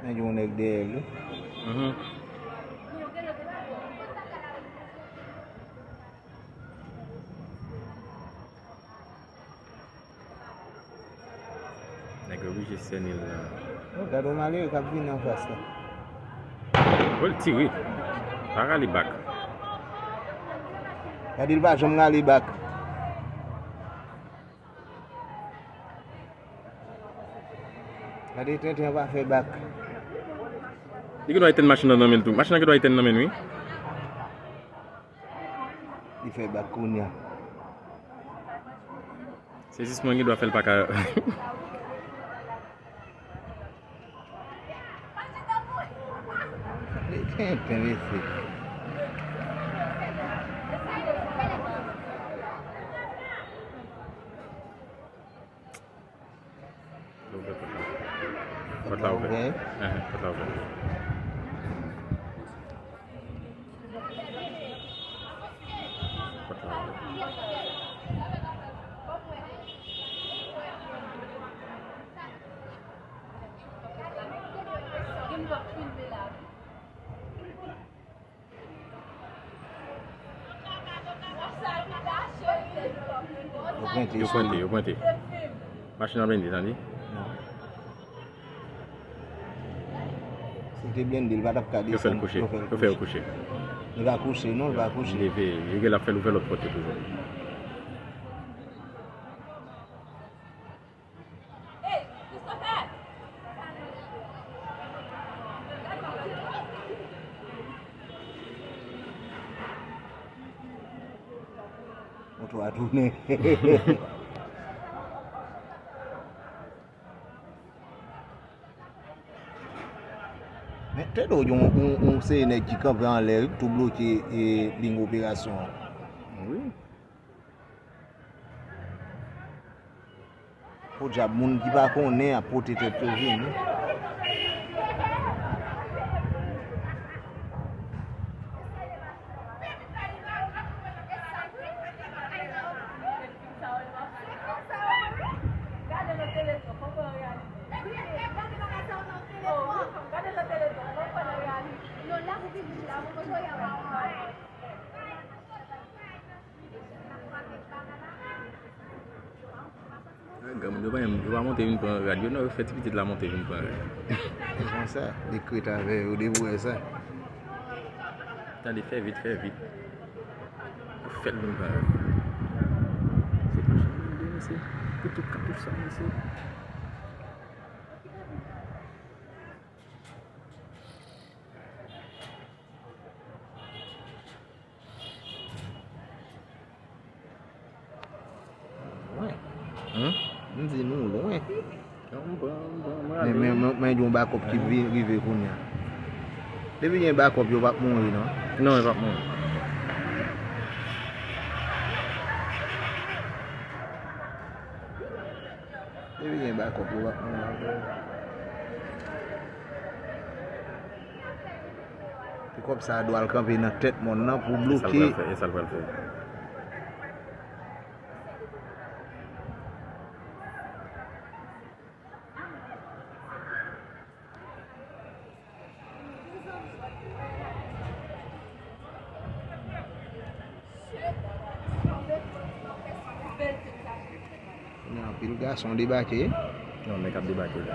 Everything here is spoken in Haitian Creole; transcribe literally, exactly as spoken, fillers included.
Nèg yon nèg dèyè l wi. Mhm. Nèg yo oblije sène l nan. Oh, gade yon malere k ap vini anfas la. Oh, l tire. Pa rale bak. Gade, l pa janm rale bak. Gade, tenten an pa fè bak. Li gen dwa etèn machin nan nan men l tou. Machin nan gen dwa etèn nan men l wi. Li fè bak kounye a. Sezisman gen dwa fè l pa ka. Li tenten mesye. Ouvè pòt la. Pòt la ouvè. Ouvè. Enhen, pòt la ouvè. Pòt la ouvè. Yo pwente, yo pwente, yo pwente. Machin nan blende, tande? Non. Si l te blende, l pa t ap ka desann. Yo fè l kouche. Yo fè l kouche. Li pa kouche, non, li pa kouche. Li leve, li gen l ap fè l ouvè lòt pòt yo toujou. Moto a tounen. Men, te do yon, yon, yon seri nèg ki kanpe anlè, tou bloke, e, liy operasyon an. Wi. Podyab, moun ki pa konnen ap pote tèt yo vini. Granmoun yo pa, yo pa monte vin pran rad yo, non, yo fè ti pitit la monte vin pran rad. Se konsa, li krèt avè yo, depi w wè sa. Tande, fè vit, fè vit. Yo fè l vin pran rad. Se machin blende, mesye. Pou tout katouch sa, mesye. Lwen. Hmm? M di nou lwen. Non, m pran, m pran, m rale. Men, men, men, men yon bakòp ki vin rive kounye a. Depi gen bakòp, yo p ap mouri, non. Non, yo p ap mouri. Depi gen bakòp, yo p ap mouri. Pikòp sa a dwe al kanpe nan tèt mòn nan pou bloke. E sa l pral fè, e sa l pral fè. Gen anpil gason debake. Non, nèg ap debake la.